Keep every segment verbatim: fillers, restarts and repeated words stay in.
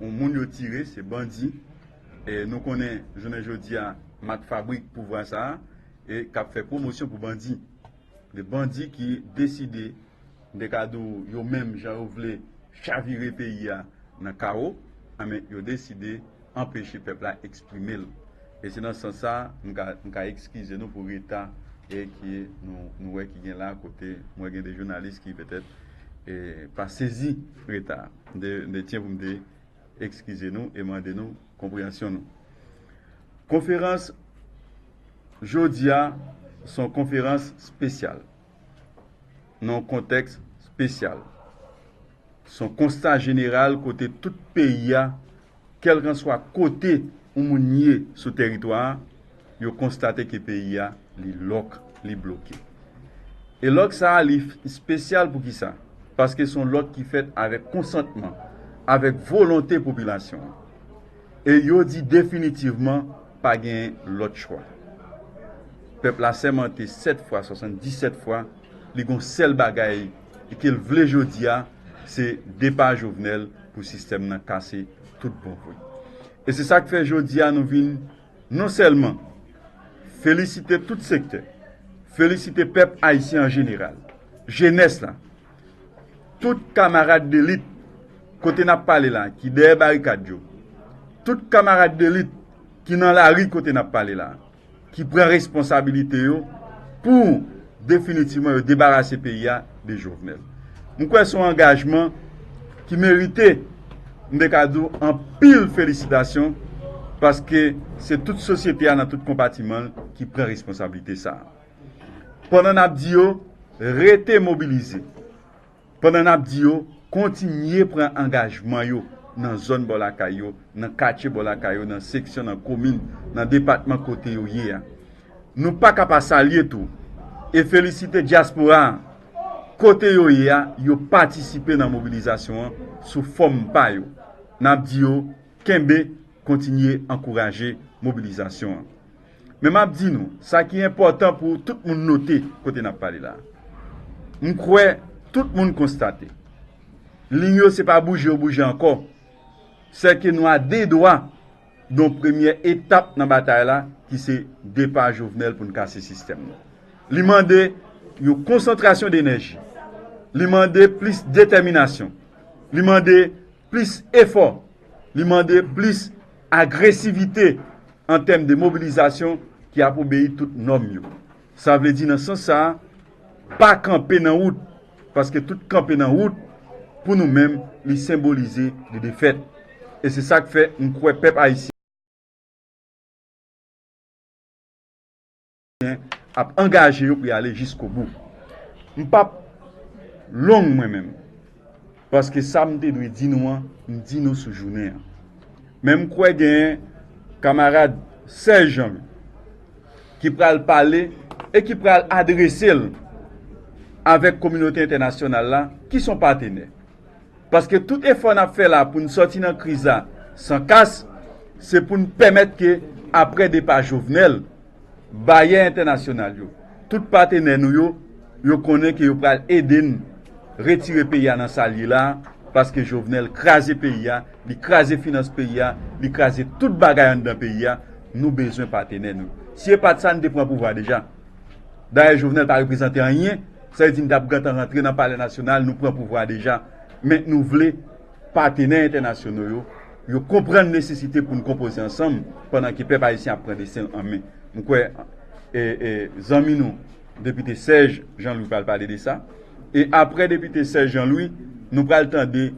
Yon moun yo tire, se bandi. E nou konnen, jounen jodi a, mak fabrik pouvwa sa a, e k ap fè pwomosyon pou bandi. De bandi ki deside, m te ka di w, yo menm, jan yo vle chavire peyi a nan kawo, anben, yo deside anpeche pèp la eksprime l. E se nan sans sa, m ka, m ka eskize nou pou reta e ki nou, nou wè ki gen la, kote m wè gen de jounalis ki petèt, e, pa sezi reta. M te, m te tyen pou m te eskize nou e mande nou konpreyansyon nou. Konferans jodi a, se yon konferans espesyal, nan yon kontèks espesyal. Se yon konsta jeneral kote tout peyi a, kèlkanswa kote yon moun ye sou tèritwa a, yo konstate ke peyi a, li lòk, li bloke. E lòk sa a, li espesyal pou kisa? Paske se yon lòk ki fèt avèk konsantman, avèk volonte popilasyon an. E yo di definitivman pa gen lòt chwa. Pèp la sèmante sèt fwa, swasanndisèt fwa, li gon sèl bagay ke l vle jodi a, se depa Jovenel pou sistèm nan kase tout bon vre. E se sa k fè jodi a nou vin non sèlman felisite tout sektè, felisite pèp ayisyen an jeneral, jenès la, tout kamarad de lit kote n ap pale la, ki dèyè barikad yo, tout kamarad de lit ki nan lari kote n ap pale la, ki pran responsabilite yo pou definitivman yo debarase peyi a de Jovenel. M kwè se yon angajman ki merite, m te ka di w, anpil felisitasyon, paske se tout sosyete a nan tout konpatima l ki pran responsablite sa a. Pandan n ap di yo, rete mobilize. Pandan n ap di yo, kontinye pran angajman yo nan zòn bò lakay yo, nan katye bò lakay yo, nan seksyon, nan komin, nan depatman kote yo ye a. Nou pa ka pa salye tou e felisite dyaspora a, kote yo ye a, yo patisipe nan mobilizasyon an sou fòm pa yo. N ap di yo, kenbe, kontinye ankouraje mobilizasyon an. Men m ap di nou, sa ki enpòtan pou tout moun note kote n ap pale la. M kwè tout moun konstate. Liy yo se pa bouje yo bouje ankò. Sèke nou a de dwa de yon premyè etap nan batay la, ki se depa Jovenel pou n kase sistèm nan. Li mande yon konsantrasyon denèji. Li mande plis detèminasyon. Li mande plis efò. Li mande plis agresivite an tèm de mobilizasyon ki ap obeyi tout nòm yo. Sa vle di nan sans sa a, pa kanpe nan wout, paske tout kanpe nan wout, pou nou menm, li senbolize de defèt. E se sa k fè m kwè pèp ayisyen ap angaje yo pou y ale jiskobou. M p ap long mwen menm, paske sa m te dwe di nou an, m di nou sou jounen an. Men m kwè genyen kamarad Serge Jean-Louis ki pral pale e ki pral adrese l avèk kominote entènasyonal la, ki se yon patenè. Paske tout efò n ap fè la pou n sòti nan kriz la san kas, se pou n pèmèt ke, apre depa Jovenel, bayè entènasyonal yo, tout patenè nou yo, yo konnen ke yo pral ede n retire peyi a nan sa l ye la a, paske Jovenel kraze peyi a, li kraze finans peyi a, li kraze tout bagay anndan peyi a. Nou bezwen patenè nou. Si e pa t sa, n te pran pouvwa deja. Dayè, Jovenel pa reprezante anyen, sa vle di n t ap gentan rantre nan Palè Nasyonal, nou pran pouvwa deja. Men nou vle patenè entènasyonal yo, yo konprann nesesite pou n konpoze ansanm pandan ke pèp ayisyen ap pran desten l an men. M kwè, e, e, zanmi nou, depite Serge Jean-Louis pral pale de sa. E apre depite Serge Jean-Louis, nou pral tande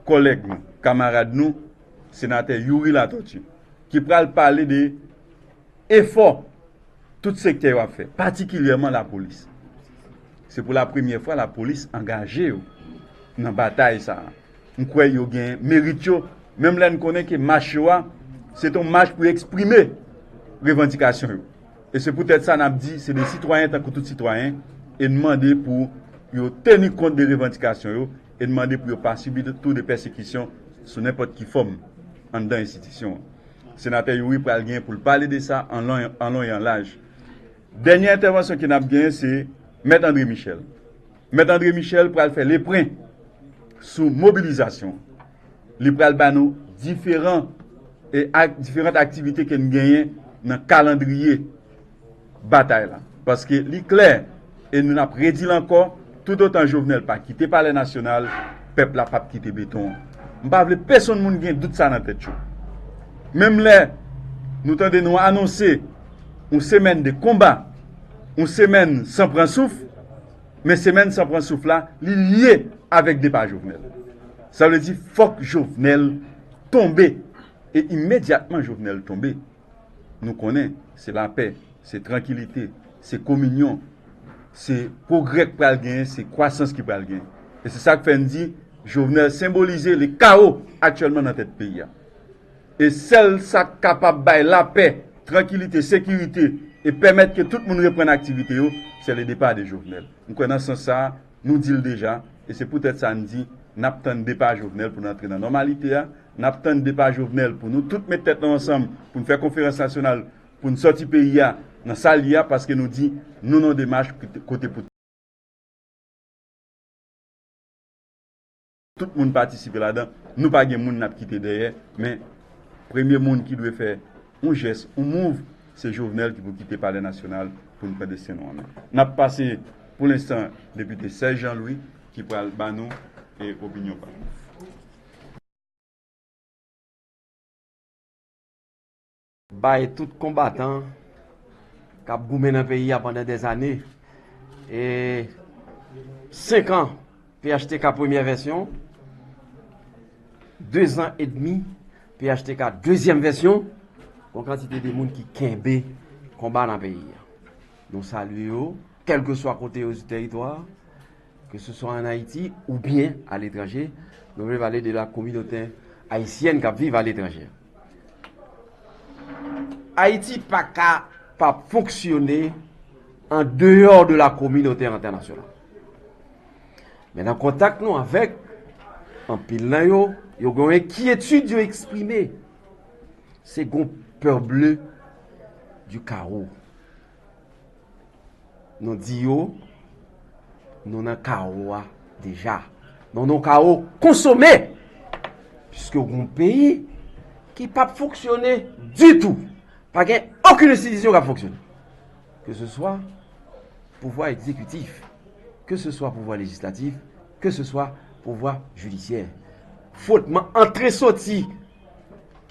kòlèg nou, kamarad nou, senatè Youri Latortue, ki pral pale de efò tout sektè yo ap fè, patikilyèman lapolis. Se pou la premyè fwa lapolis angaje yo nan batay sa a. M kwè yo gen merit yo, menm lè n konnen ke mach yo a, se te yon mach pou eksprime revandikasyon yo. E se poutèt sa n ap di, se de sitwayen tankou tout sitwayen, e n mande pou yo teni kont de revandikasyon yo, e n mande pou yo pa sibi tou de pèsekisyon sou nenpòt ki fòm anndan enstitisyon an. Senatè Youri pral gen pou l pale de sa an lon, an lon e an laj. Dènye entèvansyon ke n ap genyen, se Mèt André Michel. Mèt André Michel pral fè lepwen sou mobilizasyon. Li pral ba nou diferan e ak diferant aktivite ke n genyen nan kalandriye batay la. Paske li klè, e nou n ap redi l ankò, toutotan Jovenel pa kite Palè Nasyonal, pèp la p ap kite beton an. M pa vle pèsonn moun gen dout sa nan tèt yo. Menm lè nou tande nou anonse yon semèn de konba, yon semèn san pran souf, men semèn san pran souf la, li lye avèk depa Jovenel. Sa vle di, fòk Jovenel tonbe. E imedyatman Jovenel tonbe, nou konnen se lapè, se trankilite, se kominyon, se pwogrè k pral genyen, se kwasans ki pral genyen. E se sa k fè n di Jovenel senbolize le kawo aktyèlman nan tèt peyi a. E sèl sa k kapab bay lapè, trankilite, sekirite e pèmèt ke tout moun reprann aktivite yo, se le départ de Jovenel. M kwè nan sans sa a, nou di l deja, e se poutèt sa n di n ap tann depa Jovenel pou n antre nan nòmalite a, n ap tann depa Jovenel pou nou tout met tèt nou ansanm pou n fè konferans nasyonal, pou n sòti peyi a nan sa l ye a, paske nou di nou nan yon demach kote, kote pou tout moun patisipe ladan. Nou pa gen moun n ap kite dèyè, men premye moun ki dwe fè yon jès, yon move, se Jovenel ki pou kite Palè Nasyonal pou n pran desten nou an men. N ap pase pou lenstan depite Serge Jean Louis ki pral ba nou e opinyon pa l. Bay tout konbatan k ap goumen nan peyi a pandan dèzane, e senk an P H T K premyè vèsyon, dezan edmi P H T K dezyèm vèsyon, yon kantite de moun ki kenbe konba nan peyi a. Nou salye yo, kèlkeswa kote yo sou tèritwa, ke se swa ann Ayiti oubyen aletranje. Nou vle pale de la kominote ayisyèn k ap viv aletranje. Ayiti pa ka p ap fonksyone an deyò de la kominote entènasyonal. Men nan kontak nou avèk anpil nan yo, yo gen yon enkyetid yo eksprime. Se gon peur bleue du chaos. Nou di yo, nou nan kawo a deja. Nou nan kawo konsome. Piske gon peyi ki p ap fonksyone ditou. Pa gen okenn enstitisyon k ap fonksyone. Ke se swa pouvwa egzekitif, ke se swa pouvwa lejislatif, ke se swa pouvwa jidisyè. Fwotman antre soti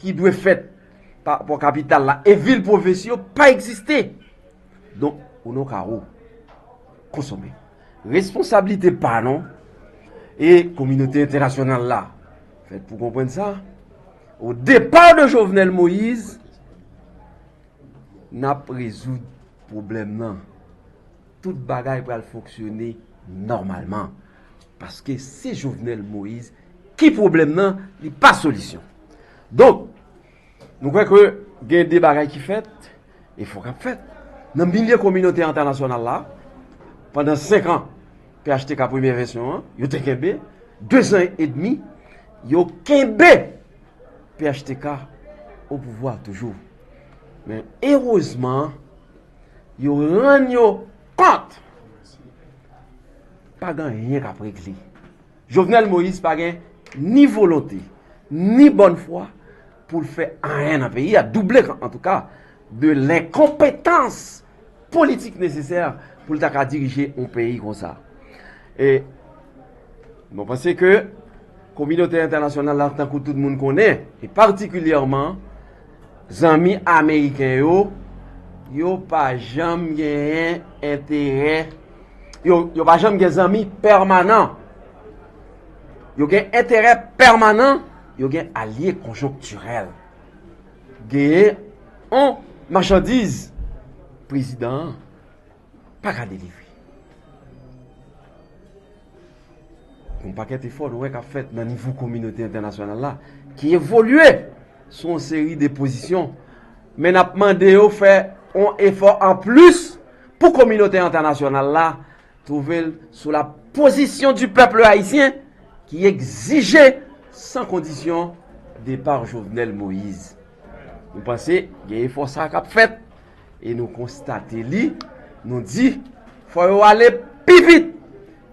ki dwe fèt pa rapò kapital la e vil pwovens yo pa egziste. Donk, ou nan kawo. Konsome. Responsablite pa nou e kominote entènasyonal la fèt pou konprann sa. Au départ de Jovenel Moïse, n ap rezoud pwoblèm nan. Tout bagay pral fonksyone nòmalman. Paske se Jovenel Moïse ki pwoblèm nan, li pa solisyon. Donk, nou kwè ke gen de bagay ki fèt, efò k ap fèt. Nan milye kominote entènasyonal la, pandan senk an, P H T K premyè vèsyon an, yo te kenbe, dezan edmi, yo kenbe P H T K o pouvwa toujou. Men erezman, yo rann yo kont pa gen anyen k ap regle. Jovenel Moïse pa gen ni volonte, ni bòn fwa pou l fè anyen nan peyi a, double, antouka, de lenkonpetans politik nesesè pou l ta ka dirije yon peyi konsa. E mwen panse ke kominote entènasyonal la, tankou tout moun konnen, e patikilyèman zanmi ameriken yo, yo pa janm genyen enterè, yo, yo pa janm gen zanmi pèmanan. Yo gen enterè pèmanan, yo gen alye konjonktirèl. Genyen yon machandiz prezidan an pa ka delivre. Yon pakèt efò nou wè k ap fèt nan nivo kominote entènasyonal la, ki evolye sou yon seri de pozisyon. Men n ap mande yo fè yon efò anplis pou kominote entènasyonal la twouve l sou la position du peuple haïtien ki egzije san kondisyon depa Jovenel Moïse. Nou panse gen efò sa k ap fèt e nou konstate li, nou di fò yo ale pi vit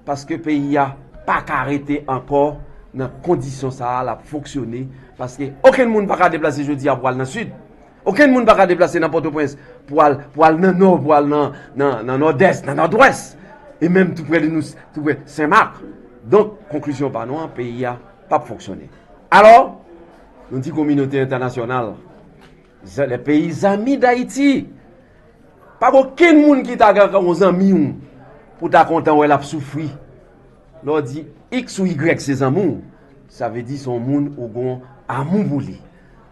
paske peyi a pa ka rete ankò Nan kondisyon sa a, l ap fonksyone, paske okenn moun pa ka deplase jodi a pou al nan Sid. Okenn moun pa ka deplase nan Pòtoprens pou al, pou al nan Nò, pou al nan, nan, nan Nòdès, nan Nòdwès, e menm tou prè de nou, tou prè Senmak. Donk, konklizyon pa nou an, peyi a p ap fonksyone. Alò, nou di kominote entènasyonal, zan-, lè peyi zanmi Dayiti, pa gen okenn moun ki ta gen yon zanmi w pou ta kontan wè l ap soufri. Lè w di X ou Y se zanmi w, sa vle di se yon moun ou gen amou pou li.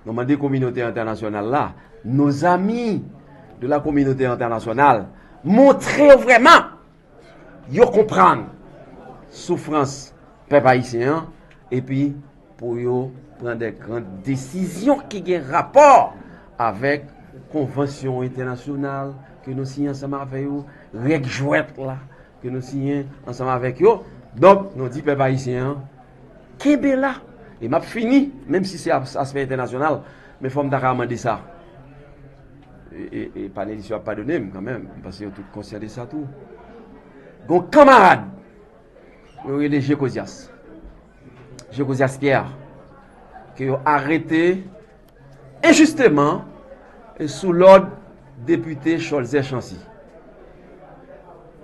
Nou mande kominote entènasyonal la, nos amis de la communauté internationale, montre yo vrèman yo konprann soufrans pèp ayisyen an, epi pou yo pran de gran desizyon ki gen rapò avèk konvansyon entènasyonal ke nou siyen ansanm avè yo, règ jwèt la ke nou siyen ansanm avèk yo. Donk, nou di pèp ayisyen an, kenbe la. E m ap fini, menm si se as-, aspè entènasyonal, men fò m ta ka mande sa. E, e, e panelis yo ap padone m kanmenm, m panse yo tout konsyan de sa tou. Gon kanmarad, yo rele Jekozyas. Jekozyas Pierre, ke yo arete enjisteman e sou lòd depite Cholzè Chancy.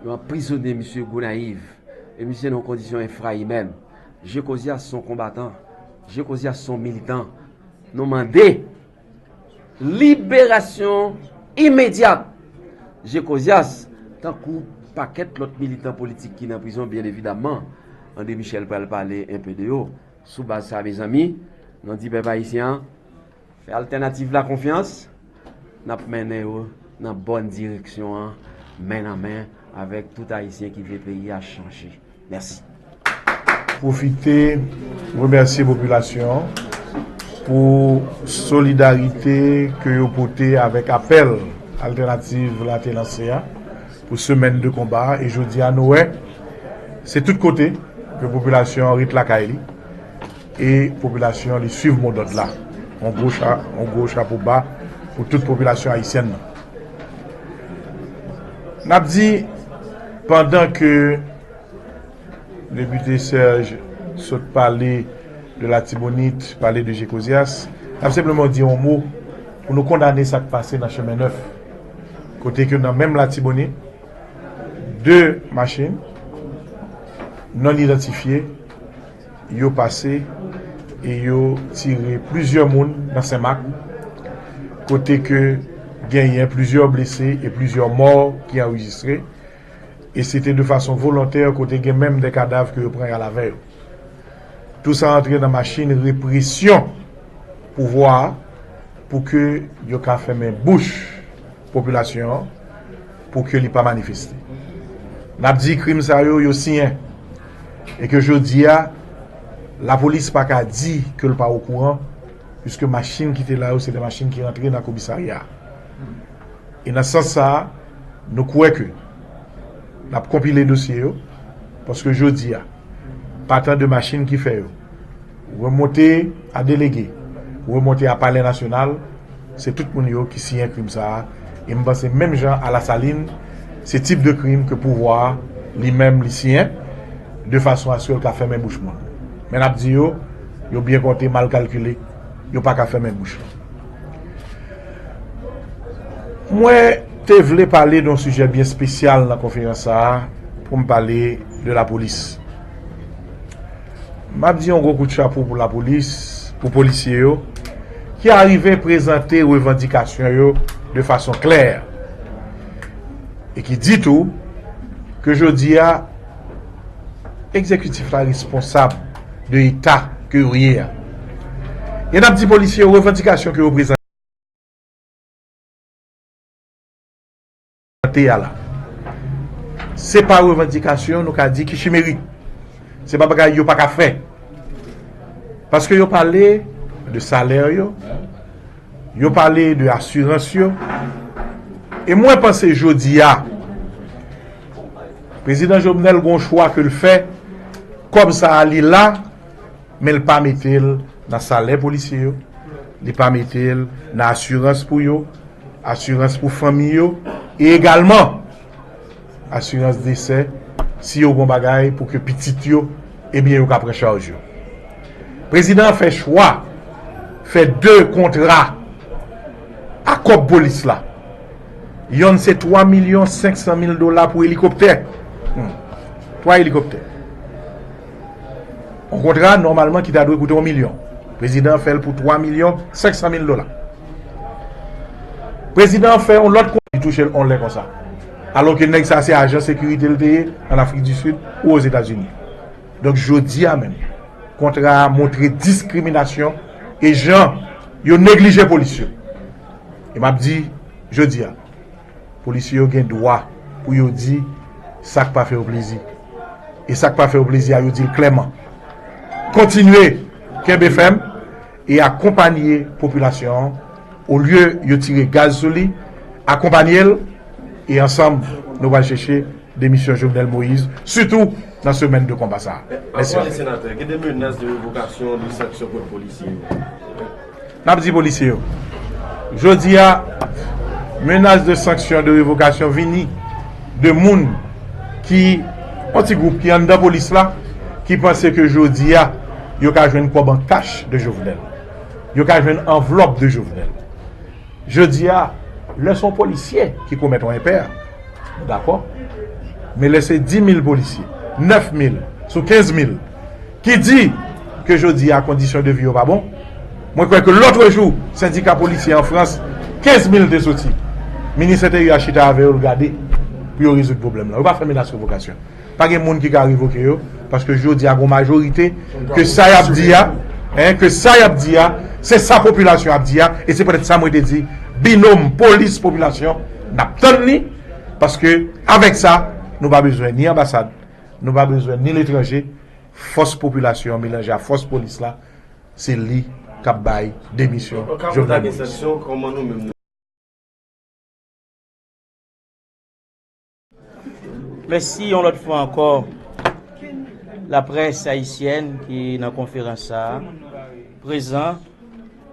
Yo anprizone misye Gonayiv, e misye nan yon kondisyon enfrayimèn. Jekozyas se yon konbatan. Jekozyas se yon militan. Nou mande liberasyon imedyat Jekozyas, tankou pakèt lòt militan politik ki nan prizon, byen evidamman. André Michel pral pale enpe de yo. Sou baz sa, mezanmi, nou di pèp ayisyen an, fè Altènativ la konfyans, n ap mennen yo nan bòn direksyon an, men nan men avèk tout Ayisyen ki vle peyi a chanje. Mèsi. Pwofite remèsye popilasyon an pou solidarite ke yo pote avèk apèl Altènativ la te lanse a pou semèn de konba a. E jodi a, nou wè, se tout kote ke popilasyon an ret lakay li e popilasyon an li swiv modòd la. Yon gwo cha-, yon gwo chapo ba pou tout popilasyon ayisyèn nan. N ap di, pandan ke Depite Serge sot pale de Latibonit, pale de Jekozyas, n ap senpleman di yon mo pou nou kondane sa k pase nan Chemen Nèf, kote ke nan menm Latibonit, de machin non idantifye, yo pase e yo tire plizyè moun nan Senmak, kote ke genyen plizyè blese e plizyè mò ki anrejistre, e se te de fason volontè, kote gen menm de kadav ke yo pran y al avè yo. Tou sa antre nan machin represyon pouvwa a pou ke yo ka fèmen bouch popilasyon an, pou ke li pa manifeste. N ap di krim sa yo, yo siyen. E ke jodi a, lapolis pa ka di ke l pa okouran, piske machin ki te la yo, se de machin ki rantre nan komisarya a. E nan sans sa a, nou kwè ke n ap konpile dosye yo, paske jodi a, patan de machin ki fè yo, remonte a Delege, remonte a Palè Nasyonal, se tout moun yo ki siyen krim sa a. E m panse menm jan a Lasalin, se tip de krim ke pouvwa a li menm li siyen, de fason aske l ka fèmen bouch moun. Men n ap di yo, yo byen konte, mal kalkile, yo pa ka fèmen bouch lan. Mwen te vle pale de yon sijè byen espesyal nan konferans sa a, pou m pale de lapolis. M ap di yon gwo kout chapo pou lapolis, pou polisye yo, ki arive prezante revandikasyon yo de fason klè, e ki di tou ke jodi a, egzekitif la responsab de eta ke yo ye a. E n ap di polisye yo, revandikasyon ke yo prezante a la, se pa revandikasyon, nou ka di, ki chimerik. Se pa bagay yo pa ka fè. Paske yo pale de salè yo, yo pale de asirans yo. E mwen panse jodi a, Prezidan Jovenel gon chwa ke l fè, kòb sa a li la, men l pa mete l nan salè polisye yo, li pa mete l nan asirans pou yo, asirans pou fanmi yo, e egalman asirans desè, si yo gon bagay pou ke pitit yo, ebyen yo ka pran chaj yo. Prezidan an fè chwa fè de kontra a kòb polis la. Yonn se twa milyon senk san mil dola pou elikoptè. Hmm. Twa elikoptè. Yon kontra nòmalman ki ta dwe koute yon milyon. Prezidan an fè l pou twa milyon senk san mil dola. Prezidan an fè yon lòt kontra ki touche l yon lè konsa. Alò ke nèg sa se ajan sekirite l te ye an Afrik di Sid ou Ozetazini. Donk jodi a menm, kontra a montre diskriminasyon e jan yo neglije polis yo. E m ap di, jodi a, polisye yo gen dwa pou yo di sa k pa fè yo plezi. E sa k pa fè yo plezi a, yo di l klèman. Kontinye kenbe fèm e akonpanye popilasyon an. Olye yo tire gaz sou li, akonpanye l e ansanm nou pral chèche demisyon Jovenel Moïse, sitou nan semèn de konba sa a. Mèsi anpil. Senatè, gen de menas de revokasyon, de sanksyon kont polisye yo. N ap di polisye yo, jodi a, menas de sanksyon, de revokasyon vini de moun ki, yon ti gwoup ki anndan polis la, ki panse ke jodi a, yo ka jwenn kòb an kach de Jovenel. Yo ka jwenn anvlòp de Jovenel. Jodi a, lè se yon polisye ki komèt yon enpè, nou dakò. Men lè se dis mil polisye, nèf mil sou kenz mil, ki di ke jodi a kondisyon de vi yo pa bon, mwen kwè ke lòtrejou, sendika polisye an Frans, kenz mil te soti. Minis Enteryè a chita avè yo, l gade pou yo rezoud pwoblèm lan. Yo pa fè menas revokasyon. Pa gen moun ki ka revoke yo, paske jodi a gon majorite ke sa y ap di a, en, ke sa y ap di a, se sa popilasyon ap di a, e se poutèt sa mwen te di, binòm polis-popilasyon, n ap tann li, paske avèk sa, nou pa bezwen ni anbasad, nou pa bezwen ni letranje, fòs popilasyon an melanje a fòs polis la, se li k ap bay demisyon Jovenel Moïse. Mèsi yon lòt fwa ankò laprès ayisyèn ki nan konferans sa a, prezan,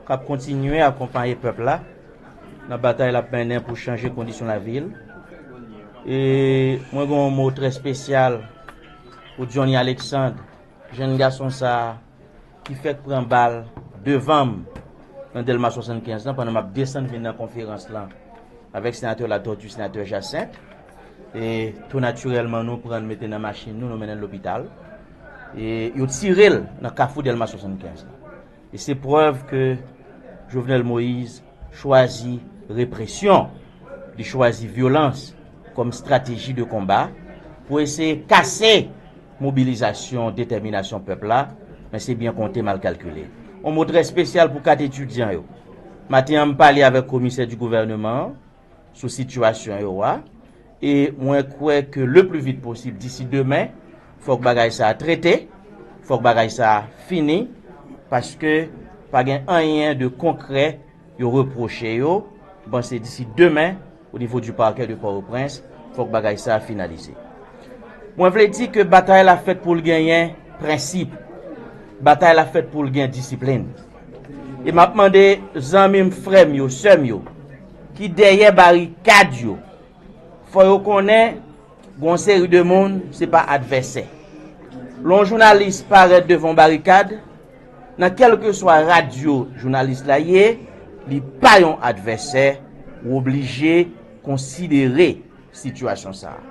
k ap kontinye akonpaye pèp la nan batay l ap mennen pou chanje kondisyon lavi l. E mwen gen yon mo trè espesyal pou Johnny Alexandre, jenn gason sa a ki fèk pran bal devan m nan Dèlma swasannkenz lan pandan m ap desann vin nan konferans lan avèk senatè Latortue, senatè Jacinthe. E tou natirèlman, nou pran l mete nan machin nou, nou mennen l lopital. E yo tire l nan kafou Dèlma swasannkenz lan. E se prèv ke Jovenel Moïse chwazi represyon, li chwazi vyolans kòm estrateji de konba pou eseye kase mobilizasyon, detèminasyon pèp la, men se byen konte, mal kalkile. Yon mo trè espesyal pou kat etidyan yo. Maten an, m pale avèk komisè di gouvèneman an sou sitiyasyon yo a, e mwen kwè ke le pli vit posib, disi demen, fòk bagay sa a trete, fòk bagay sa a fini, paske pa gen anyen de konkrè yo repwoche yo. M panse disi demen, o nivo di pakè de Pòtoprens, fòk bagay sa a finalize. Mwen vle di ke batay la fèt pou l genyen prensip. Batay la fèt pou l gen disiplin. E m ap mande zanmi m, frè m yo, sè m yo, ki dèyè barikad yo, fò yo konnen gon seri de moun, se pa advèsè. Lè yon jounalis parèt devan yon barikad, nan kèlkeswa radyo jounalis la ye, li pa yon advèsè, ou oblije konsidere sitiyasyon sa a.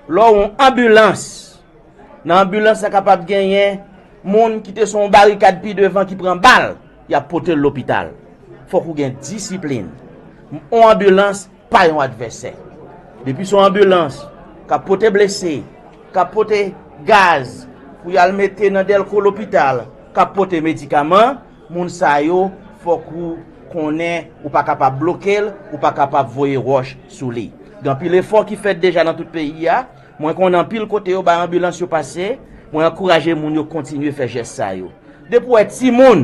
Lè w yon anbilans, nan anbilans la kapab genyen moun ki te sou yon barikad pi devan ki pran bal, y ap pote l lopital. Fòk ou gen disiplin. Yon anbilans pa yon advèsè. Depi se yon anbilans k ap pote blese, k ap pote gaz pou y al mete nan dèlko lopital, k ap pote medikaman, moun sa yo, fòk ou konnen ou pa kapab bloke l, ou pa kapab voye wòch sou li. Gen anpil efò ki fèt deja nan tout peyi a. Mwen konnen anpil kote yo bay anbilans yo pase. Mwen ankouraje moun yo kontinye fè jès sa yo. Depi w wè timoun,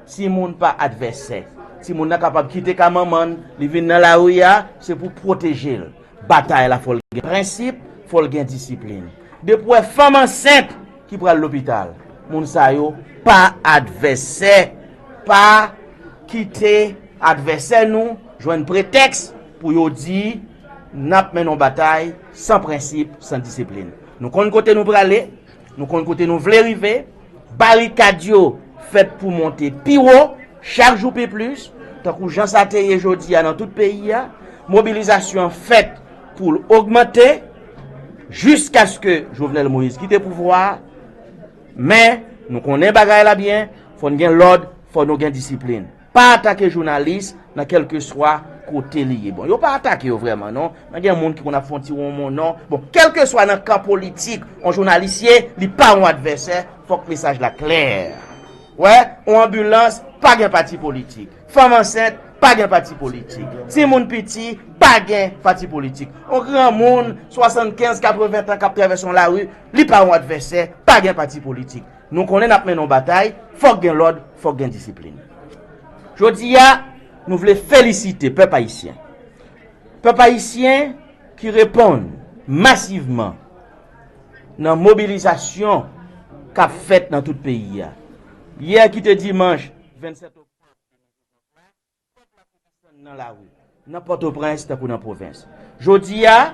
timoun pa advèsè. Timoun nan kapab kite kay manman l, li vin nan lari a, se pou pwoteje l. Batay la, fò l gen prensip, fò l gen disiplin. Depi w wè fanm ansent ki pral lopital, moun sa yo pa advèsè. Pa kite advèsè nou jwenn pretèks pou yo di n ap mennen yon batay san prensip, san disiplin. Nou konn kote nou prale, nou konn kote nou vle rive. Barikad yo fèt pou monte pi wo, chak jou pi plis, tankou jan sa te ye jodi a nan tout peyi a. Mobilizasyon an fèt pou l ogmante jiskaske Jovenel Moïse kite pouvwa a. Men, nou konnen bagay la byen, fò n gen lòd, fò nou gen disiplin. Pa atake jounalis nan kèlkeswa kote li ye. Bon, yo pa atake yo vrèman, non. Men gen moun ki konn ap fè yon ti wonwon, non. Bon, kèlkeswa nan kan politik yon jounalis ye, li pa yon advèsè, fòk mesaj la klè. Wè, yon anbilans, pa gen pati politik. Fanm ansent, pa gen pati politik. Timoun piti, pa gen pati politik. Yon granmoun, swasannkenz, katreven tan, k ap travèse yon lari, li pa yon advèsè, pa gen pati politik. Nou konnen n ap mennen yon batay, fòk gen lòd, fòk gen disiplin. Jodi a, nou vle felisite pèp ayisyen. Pèp ayisyen ki reponn masivman nan mobilizasyon k ap fèt nan tout peyi a. Yè ki te dimanch vennsèt oktòb, pèp la te desann nan lari, nan Pòtoprens tankou nan pwovens. Jodi a,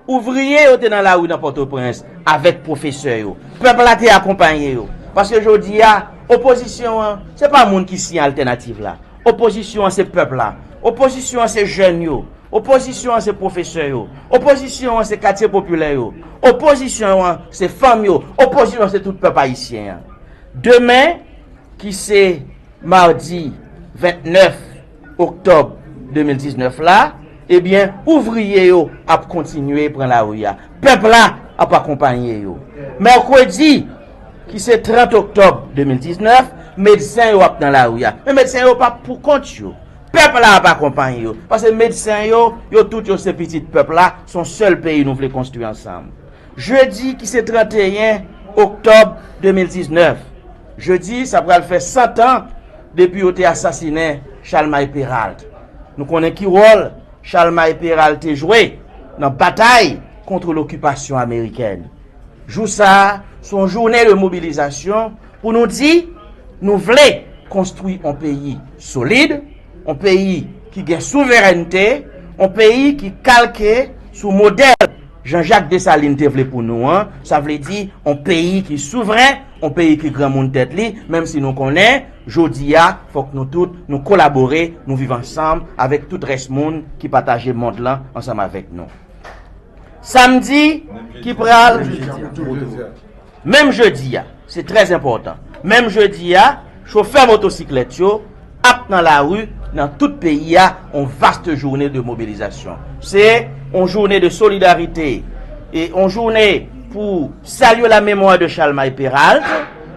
ouvriye yo te nan lari nan Pòtoprens avèk pwofesè yo. Pèp la te akonpaye yo. Paske jodi a, opozisyon an, se pa moun ki siyen altènativ la. Opozisyon an se pèp la. Opozisyon an se jèn yo. Opozisyon an se pwofesè yo. Opozisyon an se katye popilè yo. Opozisyon an se fanm yo. Opozisyon an se tout pèp ayisyen an. Demen, ki se madi vennèf oktòb de mil diznèf la, ebyen, ouvriye yo ap kontinye pran lari a. Pèp la ap akonpaye yo. Mèkredi, ki se trant oktòb de mil diznèf, medsen yo ap nan lari a. Men medsen yo p ap pou kont yo. Pèp la ap akonpaye yo. Paske medsen yo, yo tout yo se pitit pèp la, se yon sèl peyi nou vle konstwi ansanm. Jedi ki se tranteyen oktòb de mil diznèf, jedi sa pral fè san tan depi yo te asasinen Chalmay Peralt. Nou konnen ki wòl Chalmay Peralt te jwe nan batay kont lokipasyon amerikèn. Jou sa a, se yon jounen de mobilizasyon pou nou di nou vle konstwi yon peyi solid, yon peyi ki gen souverènte, yon peyi ki kalke sou modèl Jean-Jacques Dessalines te vle pou nou an, sa vle di yon peyi ki souvren, yon peyi ki granmoun tèt li, menm si nou konnen, jodi a, fòk nou tout, nou kolabore, nou viv ansanm avèk tout rès moun ki pataje mond lan ansanm avèk nou. Samdi ki pral, menm jedi a, se trè enpòtan. Menm jedi a, chofè motosiklèt yo ap nan lari nan tout peyi a, yon vaste jounen de mobilizasyon. Se yon jounen de solidarite e yon jounen pou salye la mémoire de Chalmay Peralt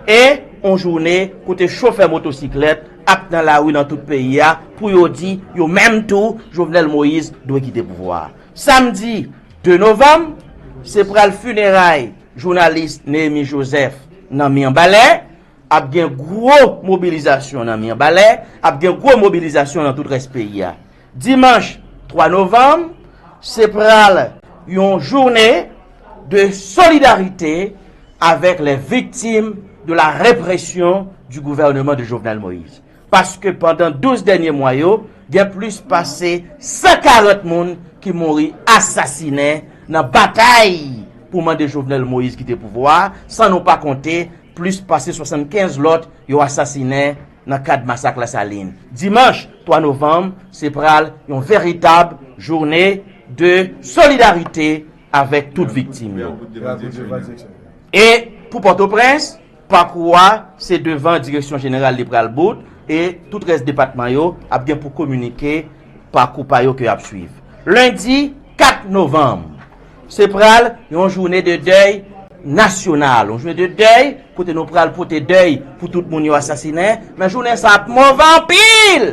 e yon jounen kote chofè motosiklèt ap nan lari nan tout peyi a pou yo di yo menm tou Jovenel Moïse dwe kite pouvwa a. Samdi de novanm, se pral fineray jounalis Néhémie Joseph nan Mibalè. Ap gen gwo mobilizasyon nan Mibalè, ap gen gwo mobilizasyon nan tout rès peyi a. Dimanch twa novanm, se pral yon jounen de solidarite avec les victimes de la répression du gouvernement de Jovenel Moïse. Paske pandan douz dènye mwa yo, gen plis pase san karant moun ki mouri asasinen nan batay pou mande Jovenel Moïse kite pouvwa a, san nou pa konte plis pase swasannkenz lòt yo asasinen nan kad masak Lasalin. Dimanch twa novanm, se pral yon veritab jounen de solidarite avèk tout viktim yo. E pou Pòtoprens, pakou a se devan Direksyon Jeneral li pral bout e tout rès depatman yo ap gen pou kominike pakou pa yo ke y ap swiv. Lendi kat novanm, se pral yon jounen de dèy nasyonal, yon jounen de dèy kote nou pral pote dèy pou tout moun yo asasinen, men jounen sa ap move anpil.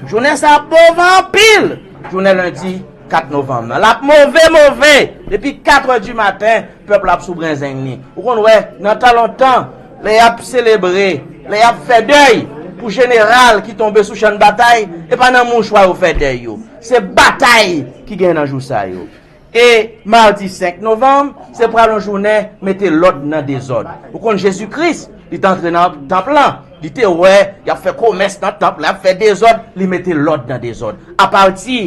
Jounen sa ap move anpil. Jounen lendi kat novanm nan. L ap move, move. Depi kat è di maten, pèp la ap sou brenzeng li. Ou konn wè, nan tan lontan, lè y ap selebre, lè y ap fè dèy pou jeneral ki tonbe sou chan batay, e pa nan mouchwa yo fè dèy yo. Se batay ki gen nan jou sa yo. E madi senk novanm, se pral yon jounen mete lòd nan dezòd. Ou konn Jezi Kris, li te antre nan tanp lan, li te wè y ap fè komès nan tanp la, y ap fè dezòd, li mete lòd nan dezòd. Apati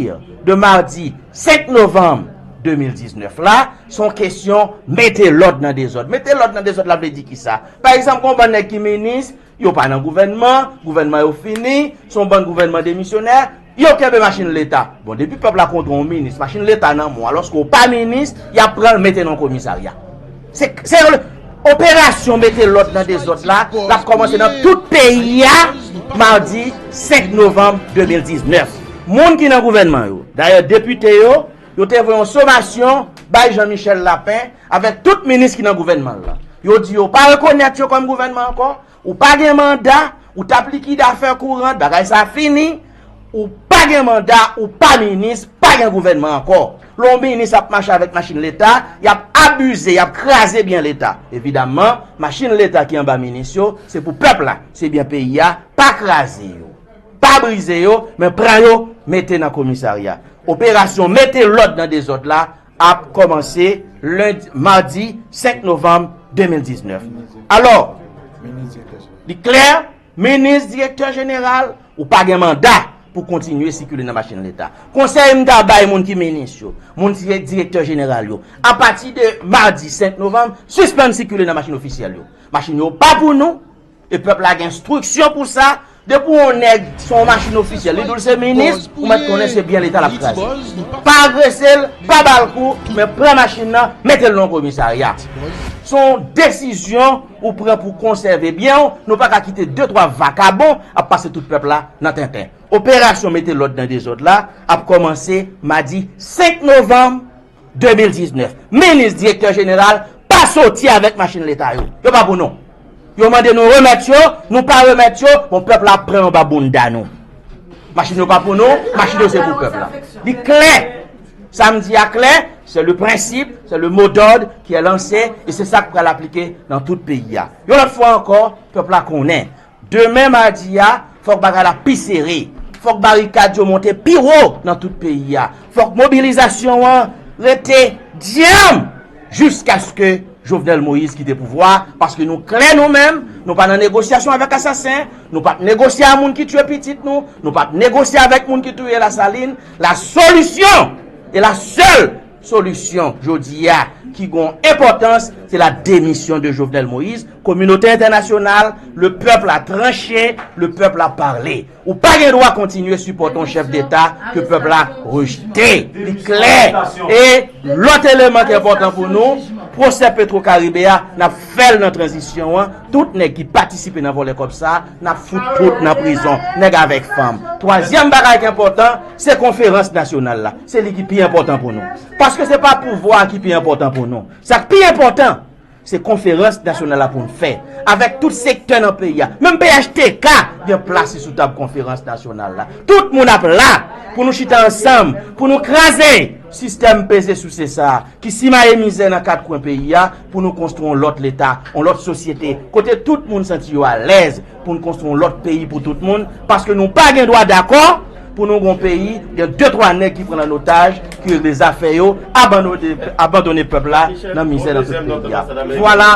de madi senk novanm de mil diznèf la, se yon kesyon mete lòd nan dezòd. Mete lòd nan dezòd la vle di kisa? Pa egzanp, gon bann nèg ki minis, yo pa nan gouvènman, gouvènman yo fini, se yon bann gouvènman demisyonè, yo kenbe machin leta. Bon, depi pèp la kontre yon minis, machin leta nan men w, alòske w pa minis, y ap pran l mete nan komisarya. Se, se operasyon mete lòd nan dezòd la, l ap kòmanse nan tout peyi a, madi senk novanm de mil diznèf. Moun ki nan gouvènman yo, dayè depite yo, yo te voye yon somasyon bay Jean Michel Lapin avèk tout minis ki nan gouvènman l lan. Yo di yo pa rekonèt yo kòm gouvènman ankò, ou pa gen manda, ou t ap likide afè kourant, bagay sa fini, ou pa gen manda, ou pa minis, pa gen gouvènman ankò. Lè yon minis ap mache avèk machin leta, y ap abize, y ap kraze byen leta. Evidaman, machin leta ki anba minis yo, se pou pèp la, se byen peyi a, pa kraze yo. Pa brize yo, men pran yo, mete nan komisarya. Operasyon mete lòd nan dezòd la ap kòmanse lendi, madi senk novanm de mil diznèf. Alò, li klè, minis, direktè jeneral, ou pa gen manda pou kontinye sikile nan machin leta. Konsèy m ta bay moun ki minis yo, moun ki direktè jeneral yo, apati de madi senk novanm, sispann sikile nan machin ofisyèl yo. Machin yo pa pou nou, e pèp la gen enstriksyon pou sa. Depi yon nèg se yon machin ofisyèl, li di w se minis, ou mèt konnen se byen leta l ap kraze. Pa agrese l, pa ba l kou, men pran machin nan, mete l nan yon komisarya. Se yon desizyon ou pran pou konsève byen w, nou pa ka kite de twa vakabon ap pase tout pèp la nan tenten. Operasyon mete lòd nan dezòd la ap kòmanse madi senk novanm de mil diznèf. Minis, direktè jeneral, pa soti avèk machin leta yo. Yo pa pou nou. Yo mande nou remèt yo, nou pa remèt yo, bon, pèp la ap pran yo anba bounda nou. Machin yo pa pou nou, machin yo se pou pèp la. Li klè. Sa m di a klè, c'est le principe, c'est le mot d'ordre qui est lancé, e se sa k pral aplike nan tout peyi a. Yon lòt fwa ankò, pèp la konnen. Demen madi a, fòk bagay la pi sere. Fòk barikad yo monte pi wo nan tout peyi a. Fòk mobilizasyon an rete dyanm jiskaske Jovenel Moïse kite pouvwa a, paske nou klè nou menm, nou pa nan negosyasyon avèk asasen, nou p ap negosye a moun ki tiye pitit nou, nou p ap negosye avèk moun ki touye Lasalin. La solution, et la seule solution, jodi a, ki gon enpòtans, se la démission de Jovenel Moïse. Kominote entènasyonal, le peuple a tranché, le peuple a parlé. Ou pa gen dwa kontinye sipòte yon chèf deta ke pèp la rejte. Li klè. E lòt eleman ki enpòtan pou nou, pwosè Petro Caribe a, n ap fè l nan tranzisyon an. Tout nèg ki patisipe nan vòlè kòb sa, n ap fout tout nan prizon, nèg avèk fanm. Twazyèm bagay ki enpòtan, se konferans nasyonal la. Se li ki pi enpòtan pou nou. Paske se pa pouvwa a ki pi enpòtan pou nou. Sa k pi enpòtan, se konferans nasyonal la pou n fè. Avèk tout sektè nan peyi a. Menm P H T K gen plas li sou tab konferans nasyonal la. Tout moun ap la pou nou chita ansanm, pou nou kraze sistèm peze souse sa a, ki simaye mizè nan kat kwen peyi a, pou nou konstwi yon lòt leta, yon lòt sosyete, kote tout moun santi yo alèz, pou n konstwi yon lòt peyi pou tout moun, paske nou pa gen dwa dakò pou nou gon peyi, gen de twa nèg ki pran l an otaj, ki regle zafè yo, abandone, abandone pèp la nan mizè nan tout peyi a. Vwala.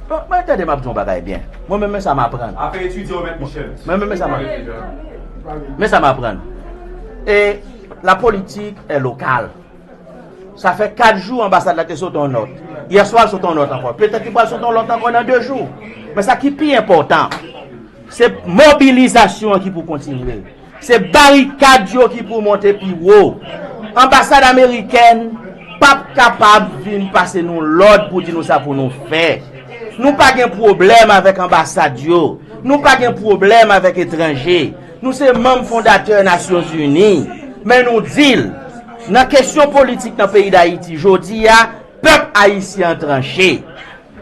Bon, mwen tande m ap di yon bagay byen. Mwen menm, men sa m aprann. Mwen menm, men sa m aprann. Men sa m aprann. E la politique est locale. Sa fè kat jou anbasad la te sot yon nòt. Yèswa, l sot yon nòt ankò. Petèt li pral sot yon lòt ankò nan de jou. Men sa ki pi enpòtan, se mobilizasyon an ki pou kontinye. Se barikad yo ki pou monte pi wo. Anbasad amerikèn p ap kapab vin pase nou lòd pou di nou sa pou nou fè. Nou pa gen pwoblèm avèk anbasad yo. Nou pa gen pwoblèm avèk etranje. Nou se manm fondatè Nasyonzini. Men nou di l, nan kesyon politik nan peyi Dayiti, jodi a, pèp ayisyen an tranche.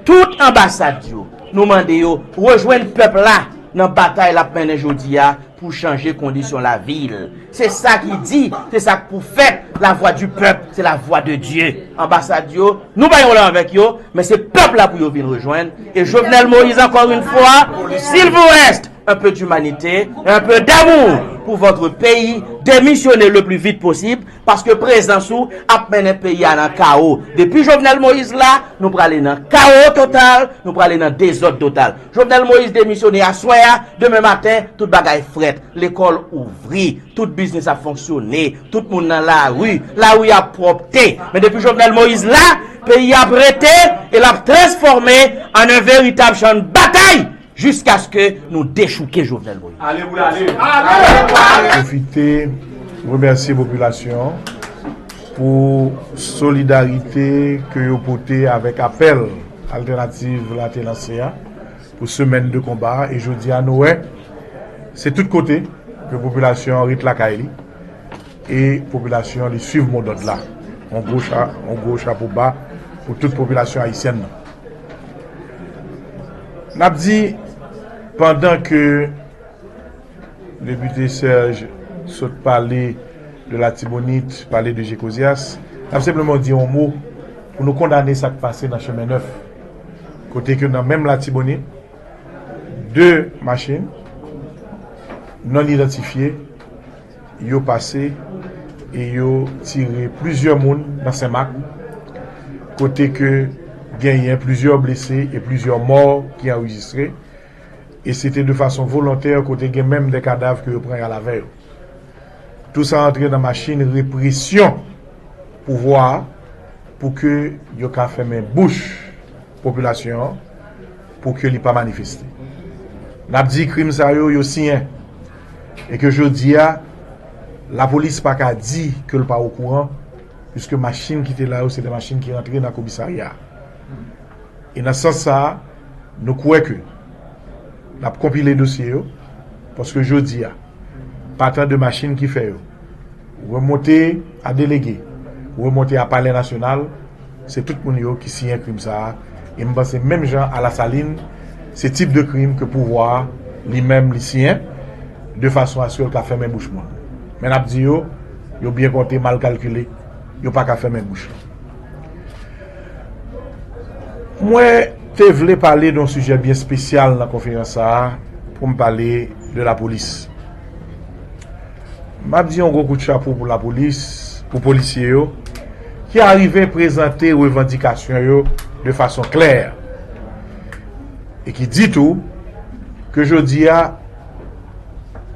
Tout anbasad yo, nou mande yo rejwenn pèp la nan batay l ap mennen jodi a pou chanje kondisyon lavi l. Se sa ki di, se sa k pou fèt, la voix du peuple, c'est la voix de Dieu. Anbasad yo, nou pa gen pwoblèm avèk yo, men se pèp la pou yo vin rejwenn. E Jovenel Moïse, encore une fois, s'il vous reste Un peu d'humanité, un peu d'amour pour votre pays, démissionnez le plus vite possible, paske prezans ou ap mennen peyi a nan kawo. Depi Jovenel Moïse la, nou prale nan kawo total, nou prale nan dezòd total. Jovenel Moïse demisyone aswè a, demen maten, tout bagay frèt. Lekòl ouvri, tout biznis ap fonksyone, tout moun nan lari, lari ap pwòpte. Men depi Jovenel Moïse la, peyi ap rete e l ap transfòme an un veritab chan batay jiskaske nou dechouke Jovenel Moïse. Ale pou l ale. Pwofite remèsye popilasyon an pou solidarite ke yo pote avèk apèl Altènativ la te lanse a pou semèn de konba a. E jodi a, nou wè, se tout kote ke popilasyon an ret lakay li e popilasyon an li swiv modòd la. On gwo cha, on gwo chapo ba pou tout popilasyon ayisyèn nan. N ap di, pandan ke Depite Serge sot pale de Latibonit, pale de Jekozyas, n ap senpleman di yon mo pou nou kondane sa k pase nan Chemen Nèf, kote ke nan menm Latibonit, de machin non idantifye, yo pase e yo tire plizyè moun nan Senmak, kote ke genyen plizyè blese e plizyè mò ki anrejistre, e se te de fason volontè, kote gen menm de kadav ke yo pran y al avè yo. Tou sa antre nan machin represyon pouvwa a pou ke yo ka fèmen bouch popilasyon an, pou ke li pa manifeste. N ap di krim sa yo, yo siyen. E ke jodi a, lapolis pa ka di ke l pa okouran, piske machin ki te la yo, se de machin ki rantre nan komisarya a. E nan sans sa a, nou kwè ke n ap konpile dosye yo, paske jodi a, patan de machin ki fè yo, remonte a Delege, remonte a Palè Nasyonal, se tout moun yo ki siyen krim sa a. E m panse menm jan a Lasalin, se tip de krim ke pouvwa a li menm li siyen, de fason aske l ka fèmen bouch moun. Men n ap di yo, yo byen konte, mal kalkile, yo pa ka fèmen bouch lan. Mwen te vle pale de yon sijè byen espesyal nan konferans sa a, pou m pale de lapolis. M ap di yon gwo kout chapo pou lapolis, pou polisye yo, ki arive prezante revandikasyon yo de fason klè. E ki di tou ke jodi a,